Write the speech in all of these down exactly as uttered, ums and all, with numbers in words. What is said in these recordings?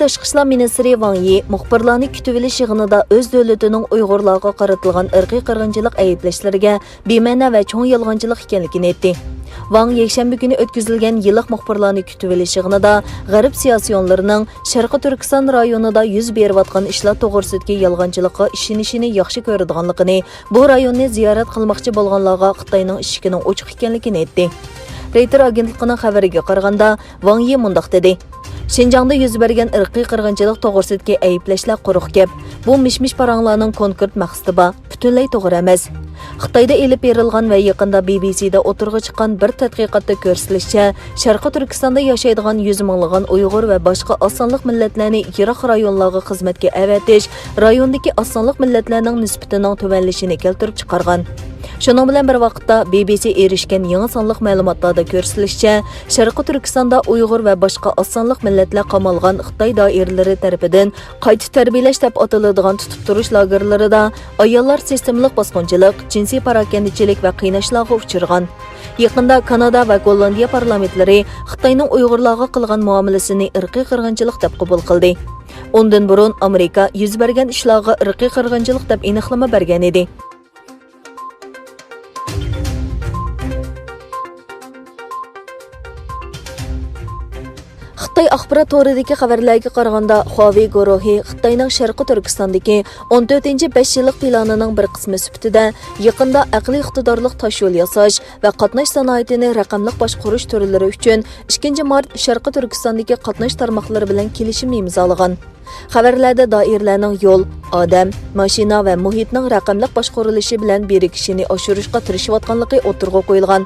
تاشقى ئىشلار مىنىستىرى ۋاڭ يى مۇخبىرلارنى كۈتۈۋېلىش يىغىنىدا ئۆز دۆلىتىنىڭ ئۇيغۇرلارغا قارىتىلغان ئىرقىي قىرغىنچىلىق ئەيىبلەشلىرىگە بىمەنە ۋە چوڭ يالغانچىلىق ئىكەنلىكىنى ئېيتتى. ۋاڭ يەكشەنبە كۈنى ئۆتكۈزۈلگەن يىللىق مۇخبىرلارنى كۈتۈۋېلىش يىغىنىدا غەرب سىياسىيونلىرىنىڭ شەرقىي تۈركىستان رايونىدا يۈز بېرىۋاتقان ئىشلار توغرىسىدىكى يالغانچىلىققا ئىشىنىشىنى ياخشى كۆرىدىغانلىقىنى، بۇ رايوننى زىيارەت قىلماقچى بولغانلارغا خىتاينىڭ ئىشىكىنىڭ ئوچۇق ئىكەنلىكىنى ئېيتتى. رېيتېر ئاگېنتلىقىنىڭ خەۋىرىگە قارىغاندا، ۋاڭ يى مۇنداق دېدى: شىنجاڭدا يۈز بەرگەن ئىرقىي قىرغىنچىلىق توغرىسىدىكى ئەيىبلەشلەر قۇرۇق گەپ. بۇ مىش-مىش پاراڭلارنىڭ كونكرېت مەقسىتى بار، پۈتۈنلەي توغرا ئەمەس. خىتايدا ئېلىپ بېرىلغان ۋە يېقىندا بى بى سىدا ئوتتۇرىغا چىققان بىر تەتقىقاتتا كۆرسىتىلىشىچە، شەرقىي تۈركىستاندا ياشايدىغان يۈز مىڭلىغان ئۇيغۇر ۋە باشقا ئاز سانلىق مىللەتلەرنى يىراق رايونلارغا خىزمەتكە ئەۋەتىش رايوندىكى ئاز سانلىق مىللەتلەرنىڭ نىسبىتىنىڭ تۆۋەنلىشىنى كەلتۈرۈپ چىقارغان. شۇنىڭ بىلەن بىر ۋاقىتتا، بى بى سى ئېرىشكەن يېڭى سانلىق مەلۇماتلاردا كۆرسىتىلىشىچە، شەرقىي تۈركىستاندا ئۇيغۇر ۋە باشقا ئاز سانلىق مىللەتلەر قامالغان خىتاي دائىرىلىرى تەرىپىدىن قايتا تەربىيەلەش دەپ ئاتىلىدىغان تۇتۇپ تۇرۇش لاگېرلىرىدا ئاياللار سىستېمىلىق باسقۇنچىلىق، جىنسىي پاراكەندىچىلىك ۋە قىيناشلارغا ئۇچرىغان. يېقىندا كانادا ۋە گوللاندىيە پارلامېنتلىرى خىتاينىڭ ئۇيغۇرلارغا قىلغان مۇئامىلىسىنى ئىرقىي قىرغىنچىلىق دەپ قوبۇل قىلدى. ئۇندىن بۇرۇن ئامېرىكا يۈز بەرگەن ئىشلارغا ئىرقىي قىرغىنچىلىق دەپ ئېنىقلىما بەرگەن ئىدى. خىتاي ئاخبارات تورىدىكى خەۋەرلەرگە قارىغاندا، خۇاۋېي گۇرۇھى خىتاينىڭ شەرقىي تۈركىستاندىكى ئون تۆتىنچى بەش يىللىق پىلانىنىڭ بىر قىسمى سۈپىتىدە، يېقىندا ئەقلىي ئىقتىدارلىق تاشيول ياساش ۋە قاتناش سانائىتىنى رەقەملىك باشقۇرۇش تۈرلىرى ئۈچۈن ئىككىنچى مارت شەرقىي تۈركىستاندىكى قاتناش تارماقلىرى بىلەن كېلىشىم ئىمزالىغان. خەۋەرلەردە دائىرىلەرنىڭ يول، ئادەم، ماشىنا ۋە مۇھىتنىڭ رەقەملىك باشقۇرۇلۇشى بىلەن بىرىكىشىنى ئاشۇرۇشقا تىرىشىۋاتقانلىقى ئوتتۇرىغا قويۇلغان.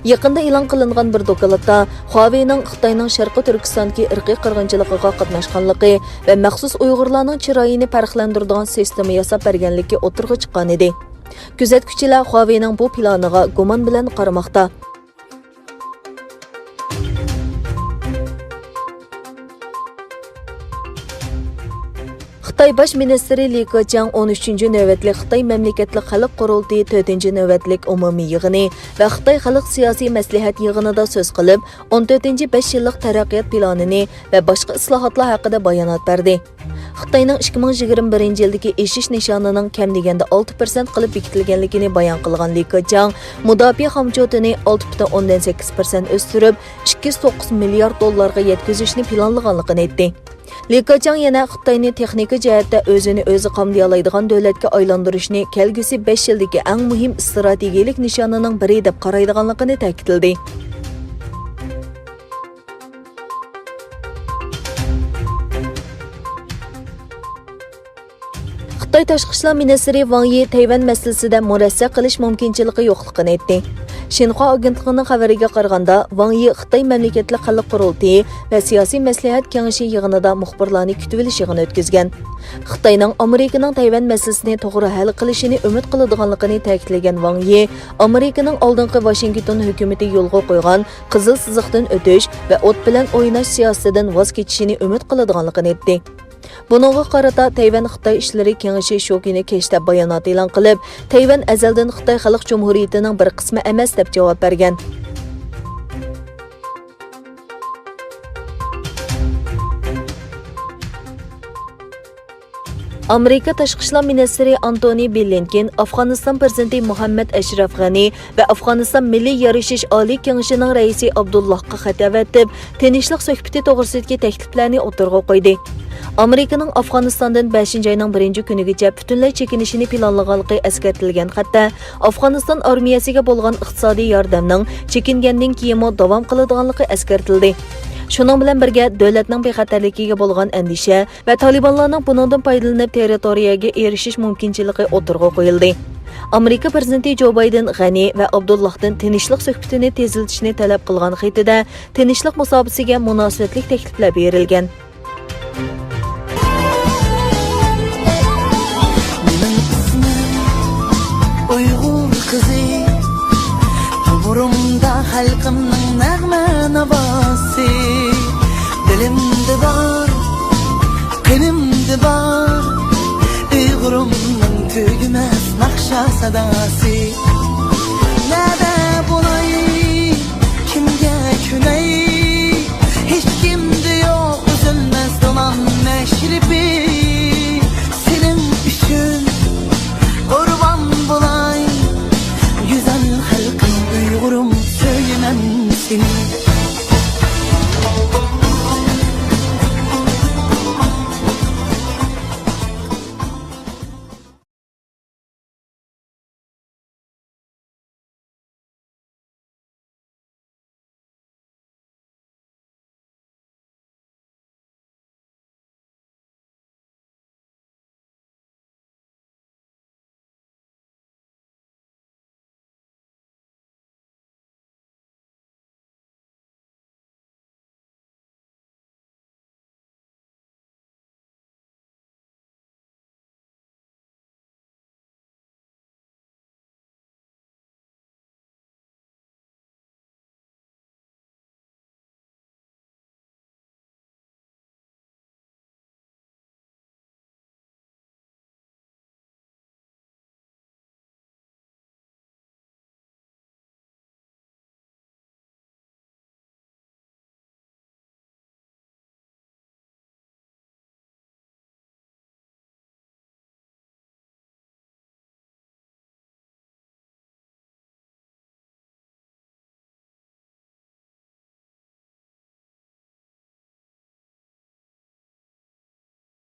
يېقىندا ئېلان قىلىنغان بىر دوكلاتتا خۇاۋېينىڭ خىتاينىڭ شەرقىي تۈركىستاندىكى ئىرقىي قىرغىنچىلىقىغا قاتناشقانلىقى ۋە مەخسۇس ئۇيغۇرلارنىڭ چىرايىنى پەرقلەندۈرىدىغان سىستېما ياساپ بەرگەنلىكى ئوتتۇرىغا چىققانىدى. كۆزەتكۈچىلەر خۇاۋېينىڭ بۇ پىلانىغا گۇمان بىلەن قارىماقتا. خىتاي باش مىنىستىرى لى كېچياڭ ئون ئۈچىنچى نۆۋەتلىك خىتاي مەملىكەتلىك خەلق قۇرۇلتىيى تۆتىنچى نۆۋەتلىك ئومۇمىي يىغىنى ۋە خىتاي خەلق سىياسىي مەسلىھەت يىغىنىدا سۆز قىلىپ، ئون تۆتىنچى بەش يىللىق تەرەققىيات پىلانىنى ۋە باشقا ئىسلاھاتلار ھەققىدە بايانات بەردى. خىتاينىڭ ئىككى مىڭ يىگىرمە بىرىنچى يىلدىكى ئېشىش نىشانىنىڭ كەم دېگەندە ئالتە پىرسەنت قىلىپ بېكىتىلگەنلىكىنى بايان قىلغان لى كېچياڭ، مۇداپىئە خامچوتىنى ئالتە پۈتۈن ئوندىن سەككىز پىرسەنت ئۆستۈرۈپ، ئىككى يۈز توققۇز مىليارد دوللارغا يەتكۈزۈشنى پىلانلىغانلىقىنى ئېيتتى. لى كېچياڭ يەنە خىتاينى تېخنىكا جەھەتتە ئۆزىنى ئۆزى قامدىيالايدىغان دۆلەتكە ئايلاندۇرۇشنى كەلگۈسى بەش يىلدىكى ئەڭ مۇھىم ئىستراتېگىيەلىك نىشانىنىڭ بىرى دەپ قارايدىغانلىقىنى تەكىتلىدى. خىتاي تاشقى ئىشلار مىنىستىرى ۋاڭ يى تەيۋەن مەسىلىسىدە مۇرەسسە قىلىش مۇمكىنچىلىكى يوقلۇقىنى ئېيتتى. شىنخۇا ئاگېنتلىقىنىڭ خەۋىرىگە قارىغاندا، ۋاڭ يى خىتاي مەملىكەتلىك خەلق قۇرۇلتىيى ۋە سىياسىي مەسلىھەت كېڭىشى يىغىنىدا مۇخبىرلارنى كۈتۈۋېلىش يىغىنى ئۆتكۈزگەن. خىتاينىڭ ئامېرىكىنىڭ تەيۋەن مەسىلىسىنى توغرا ھەل قىلىشىنى ئۈمىد قىلىدىغانلىقىنى تەكىتلىگەن ۋاڭ يى، ئامېرىكىنىڭ ئالدىنقى ۋاشىنگتون ھۆكۈمىتى يولغا قويغان قىزىل سىزىقتىن ئۆتۈش ۋە ئوت بىلەن ئويناش سىياسىتىدىن ۋاز كېچىشىنى ئۈمىد قىلىدىغانلىقىنى ئېيتتى. بۇنىڭغا قارىتا تەيۋەن خىتاي ئىشلىرى كېڭىشى شۇ كۈنى كەچتە بايانات ئېلان قىلىپ، تەيۋەن ئەزەلدىن خىتاي خەلق جۇمھۇرىيىتىنىڭ بىر قىسمى ئەمەس، دەپ جاۋاب بەرگەن. ئامېرىكا تاشقى ئىشلار مىنىستىرى ئانتونى بىلىنكېن ئافغانىستان پىرېزىدېنتى مۇھەممەد ئەشرەف غەنى ۋە ئافغانىستان مىللىي يارىشىش ئالىي كېڭىشىنىڭ رەئىسى ئابدۇللاھقا خەت ئەۋەتىپ، تىنچلىق سۆھبىتى توغرىسىدىكى تەكلىپلەرنى ئوتتۇرىغا قويدى. ئامېرىكىنىڭ ئافغانىستاندىن بەشىنچى ئاينىڭ بىرىنچى كۈنىگىچە پۈتۈنلەي چېكىنىشىنى پىلانلىغانلىقى ئەسكەرتىلگەن خەتتە، ئافغانىستان ئارمىيەسىگە بولغان ئىقتىسادىي ياردەمنىڭ چېكىنگەندىن كېيىنمۇ داۋام قىلىدىغانلىقى ئەسكەرتىلدى. شۇنىڭ بىلەن بىرگە، دۆلەتنىڭ بىخەتەرلىكىگە بولغان ئەندىشە ۋە تالىبانلارنىڭ بۇنىڭدىن پايدىلىنىپ تېررىتورىيەگە ئېرىشىش مۇمكىنچىلىكى ئوتتۇرىغا قويۇلدى. ئامېرىكا پىرېزىدېنتى جو بايدېن غەنى ۋە ئابدۇللاھتىن تىنچلىق سۆھبىتىنى تېزلىتىشنى تەلەپ قىلغان خېتىدە، تىنچلىق مۇساپىسىگە مۇناسىۋەتلىك تەكلىپلەر بېرىلگەن. مېنىڭ ئىسمىم ئۇيغۇر قىزى، تومۇرۇمدا خەلقىمنىڭ نەغمە ناۋاسى. دىلىمدا بار، قېنىمدا بار، ئۇيغۇرۇمنىڭ تۈگىمەس ناخشا ساداسى. نەدە بولاي، كىمگە كۆنەي، ھېچكىمدە يوق ئۈزۈلمەس دولان شېرىپى